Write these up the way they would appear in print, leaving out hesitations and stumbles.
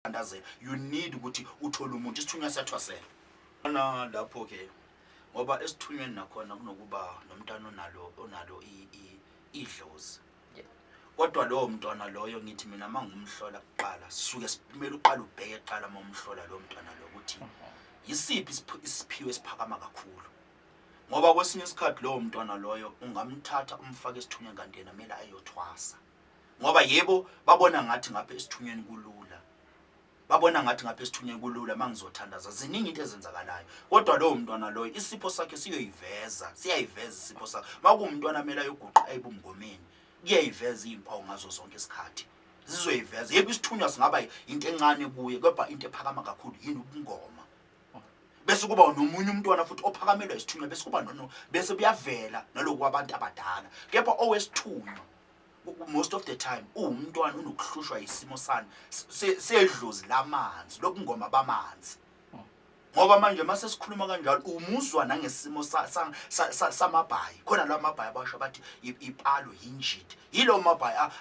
Ukuthandazela, you need ukuthi uthole umuntu. Isithunywa siyathwasela na lapho ke, ngoba esithunyweni nakhona kunokuba nomntwana onalo idlozi. Kodwa lowo mntwana loyo, ngithi mina mangumhlola kuqala, sisuke simele uqala ubheke kuqala uma umhlola lowo mntwana lo ukuthi yisiphi isiphiwo esiphakama kakhulu, ngoba kwesinye isikhathi lowo mntwana loyo ungamthatha umfake esithunyweni, kanti yena kumele ayothwasa. Ngoba yebo, babona ngathi ngapha esithunyweni kulula, babona ngathi ngapha esithunyweni kulula, mangizothandaza ziningi into ezenzakalayo, kodwa lowo mntwana loyo isipho sakhe siyoyiveza, siyayiveza isipho sakhe. Makuwumntwana kumele ayoguqa ebungomeni, kuyayiveza iy'mpawu ngazo zonke isikhathi, zizoyiveza. Yebo, isithunywa singaba into encane kuye, kodwa into ephakama kakhulu yini? Ubungoma. Bese kuba nomunye umntwana futhi ophakamelwa isithunywa, bese kuba nono, bese kuyavela naloku kwabantu abadala. Kepha owesithunywa most of the time uwumntwana unokuhlushwa isimo sani? Sedlozi lamanzi, lobungoma bamanzi. Ngoba manje mase sikhuluma kanjalo, umuzwa nangesimo samabhayi khona, la mabhayi abasho bathi ipalo yinjidi, yilo mabhayi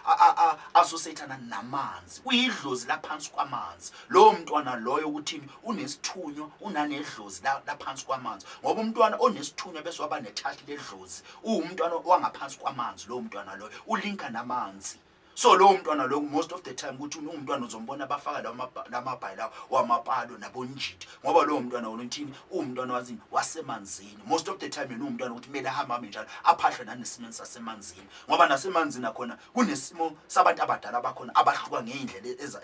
associate namanzi, uyidlozi laphansi kwamanzi lowo mntwana loyo. Ukuthini? Unesithunywa, unanedlozi laphansi kwamanzi, ngoba umntwana onesithunywa bese waba netouch ledlozi, uwumntwana wangaphansi kwamanzi lowo mntwana loyo, ulinka namanzi. So lowo mntwana lowo, most of the time ukuthi ungumntwana uzombona bafaka lawo lamabhayi lawo wamapalo nabonjidi, ngoba lowo mntwana wona uthini? Uwumntwana wazini? Wasemanzini. Most of the time yena uwumntwana ukuthi kumele ahambe hambe njalo, aphahlwe nanesimeni sasemanzini, ngoba nasemanzini akhona kunesimo sabantu abadala bakhona abahluka ngey'ndlela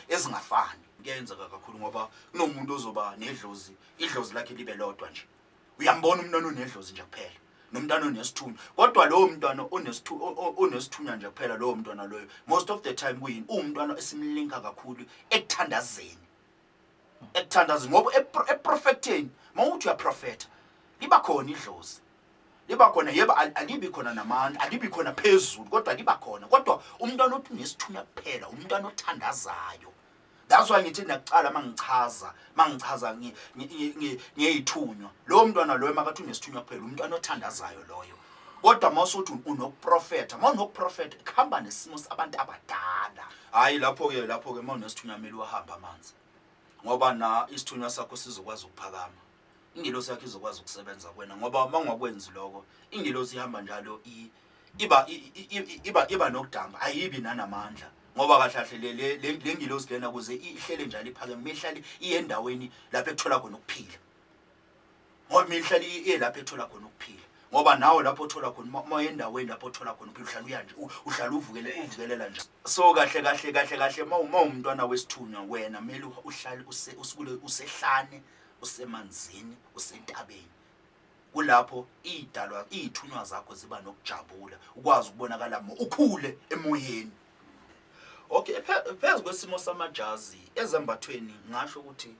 ezingafani. Kuyenzeka kakhulu, ngoba kunomuntu ozoba nedlozi, idlozi lakhe libe lodwa nje. Uyambona umntwana onedlozi nje kuphela nomntwana onesithunywa, kodwa lowo mntwana onesithunywa nje kuphela, lowo mntwana loyo most of the time kuyini? Uwumntwana esimlinka kakhulu ekuthandazeni, ekuthandazeni, ngoba eprofetheni, mawuthi uyaprofetha, liba khona idlozi, liba khona. Yebo, alibi khona namandla, alibi khona phezulu, kodwa liba khona. Kodwa umntwana othi unesithunywa kuphela, umntwana othandazayo. That's why ngithi nakucala mangichaza ngeyithunywa, lowo mntwana loyo makathi unesithunywa kuphela, umntwana othandazayo loyo. Kodwa mawusuthi unokuprofetha, mawunokuprofetha kuhamba nesimo sabantu abadala. Hayi, lapho-ke mawunesithunywa kumele uhambe amanzi, ngoba na isithunywa sakho sizokwazi ukuphakama, ingelosi yakho izokwazi ukusebenza kuwena, ngoba uma ungakwenzi lokho, ingelosi ihamba njalo iba nokudamba, ayibi nanamandla, ngoba kahle kahle le ngelosi lena, kuze ihlele njalo iphakeme, ihlale iye endaweni lapho ekuthola khona ukuphila, ngoba ihlale iye lapho ethola khona ukuphila, ngoba nawe lapho othola khona, uma uya endaweni lapho othola khona ukuphila, uhlala uya nje, uhlala uvukele, uvukelela nje. So kahle kahle uma umntwana wesithunywa wena, kumele uhlale usehlane, usemanzini, usentabeni, kulapho iy'dalwa, iy'thunywa zakho ziba nokujabula, ukwazi ukubonakala mo ukhule emoyeni. Okay, phezu kwesimo samajazi ezambathweni, ngasho ukuthi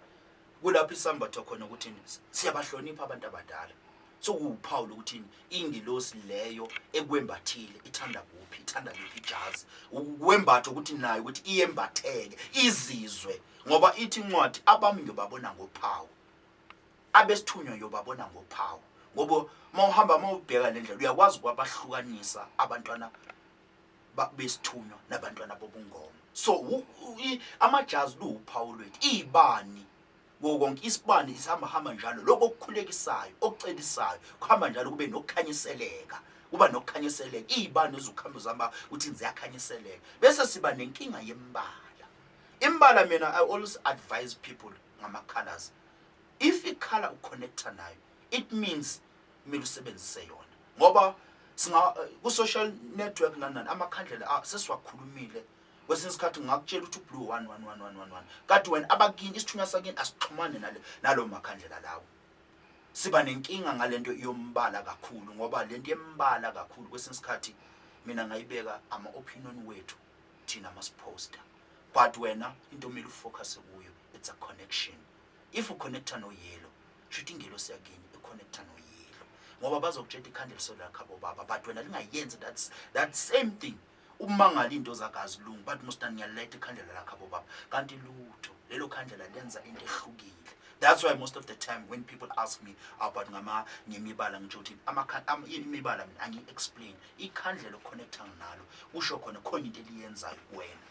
kulapho isambatho khona ukuthi siyabahlonipha abantu abadala. Sokuwuphawu lokuthi ingilosi leyo ekwembathile ithanda kuphi, ithanda liphi ijazi, ukwembatha ukuthi nayo ukuthi iyembatheke, izizwe, ngoba ithi incwadi, "Abami ngiyobabona ngophawu," abesithunywa yobabona ngophawu, ngoba mawuhamba, mawubheka le ndlela, uyakwazi ukwabahlukanisa abantwana besithunywa nabantwana bobungoma. So amajazi luwuphawu lwethu, iy'bani konke, isibani isihamba hamba njalo, lokho okukhulekisayo, okucelisayo, kuhamba njalo kube nokukhanyiseleka, kuba nokukhanyiseleka. Iy'bani ezokuhamba zihamba uthi ziyakhanyiseleka. Bese siba nenkinga yembala. Imbala, mina I always advise people ngama-colors. If i-color uconnecta nayo, it means kumele usebenzise yona, ngoba singa ku-social network nani nani, amakhandlela sesiwakhulumile. Kwesinye isikhathi ngingakutshela ukuthi ublue 1 1 1 1 1 1, kanti wena abakini, isithunywa sakini asixhumane nalowo makhandlela lawo. Siba nenkinga ngalento yombala kakhulu, ngoba lento yembala kakhulu kwesinye isikhathi mina ngayibeka ama-opinion wethu thina masiposta, but wena into omele ufocus kuyo, it's a connection. If uconnecta noyellow, shuthi ingelosi yakini iconnecta noyellow, ngoba bazokutshela ikhandlela solakhabo baba, but wena lingayenzi that same thing. Umangala into zakhe azilungi, but mostani ngiyaletha ikhandlela lakhabo baba, kanti lutho, lelo khandlela lenza into ehlukile. That's why most of the time when people ask me about ngemibala, ngitsho ukuthi imibala mina angiyi-explain. Ikhandlela oconnecta nalo kusho khona khona into eliyenzayo kuwena.